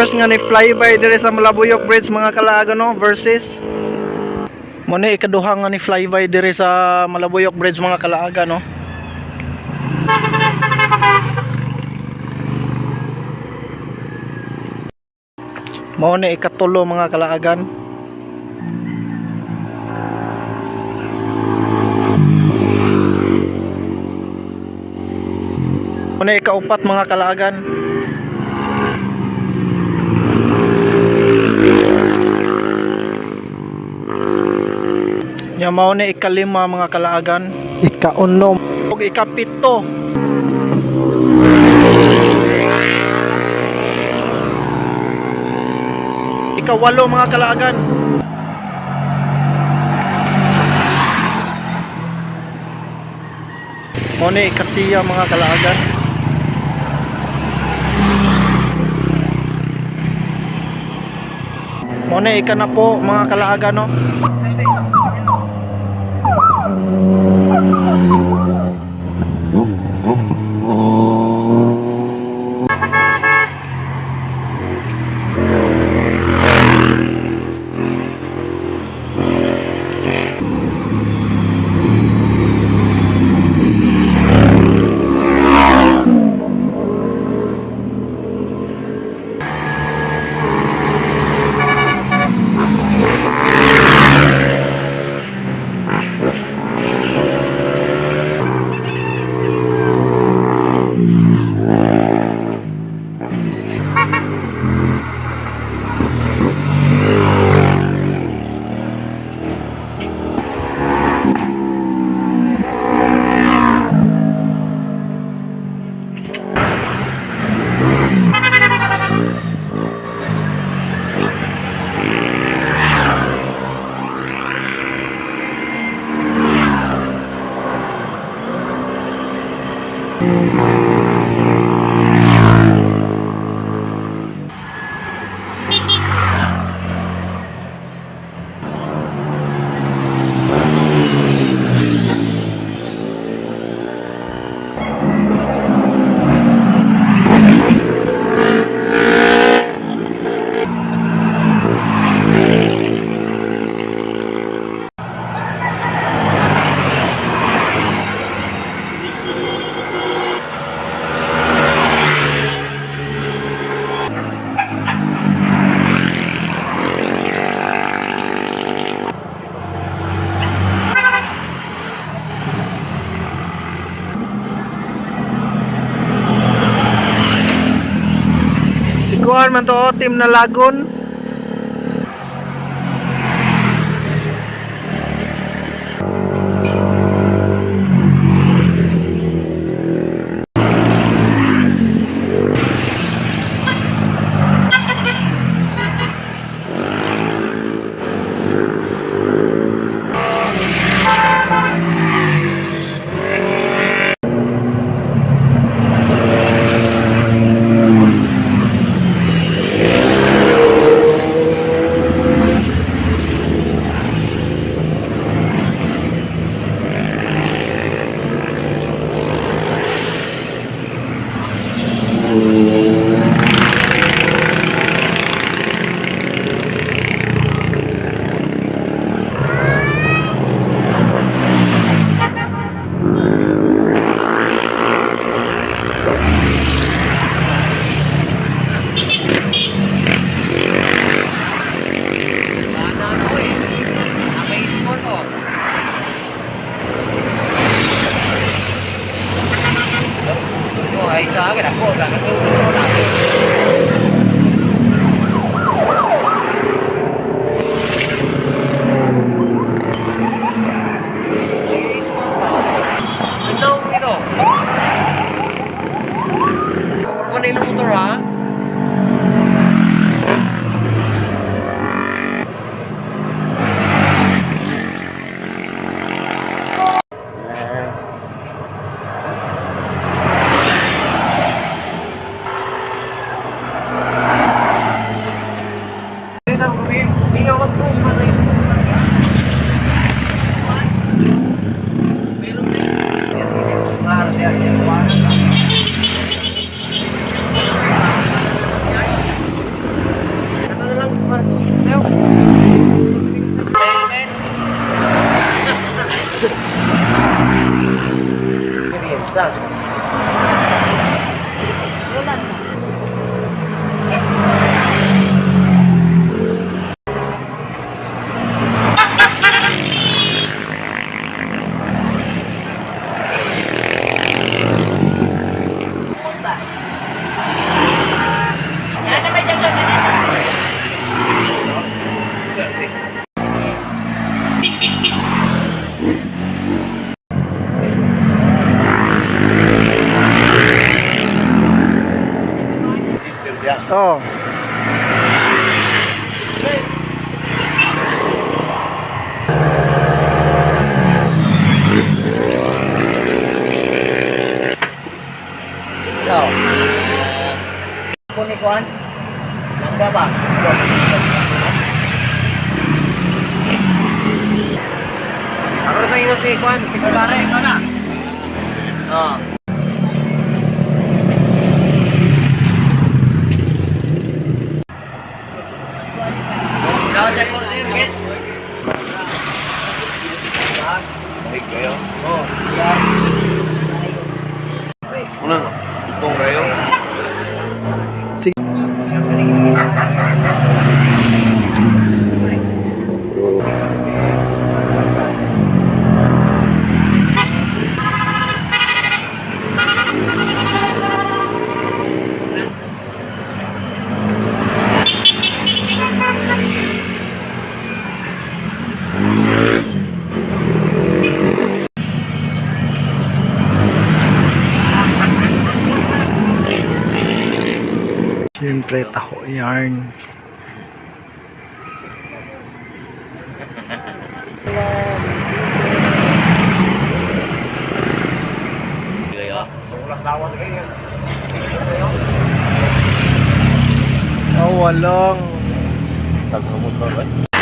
First nga ni flyby dire sa Malabuyok Bridge, mga kalaagan, no, Versys. Mo ni ikaduha nga ni flyby dire sa Malabuyok Bridge, mga kalaagan, no. Mao ni ikatulo, mga kalaagan. Mao ni ikaupat, mga kalaagan. Nya mao ni ikalima, mga kalaagan. Ikaunom ug ikapito. Ikawalo, mga kalaagan. Mao ni ikasiya, mga kalaagan. Mao ni ikanapo, mga kalaagan, no. Si Kuan man to, oh, team na Lagon. Yeah. Oh. Yo. Kuni kuan. Langga ba? Ako sa iyo si Kuan, si Kulare, ikaw na. Oh. Ikaw dyan, Kulare, Oh. Una, itong rayo. Siyempre, taho yarn. Oh, walang. Tagmotor ba?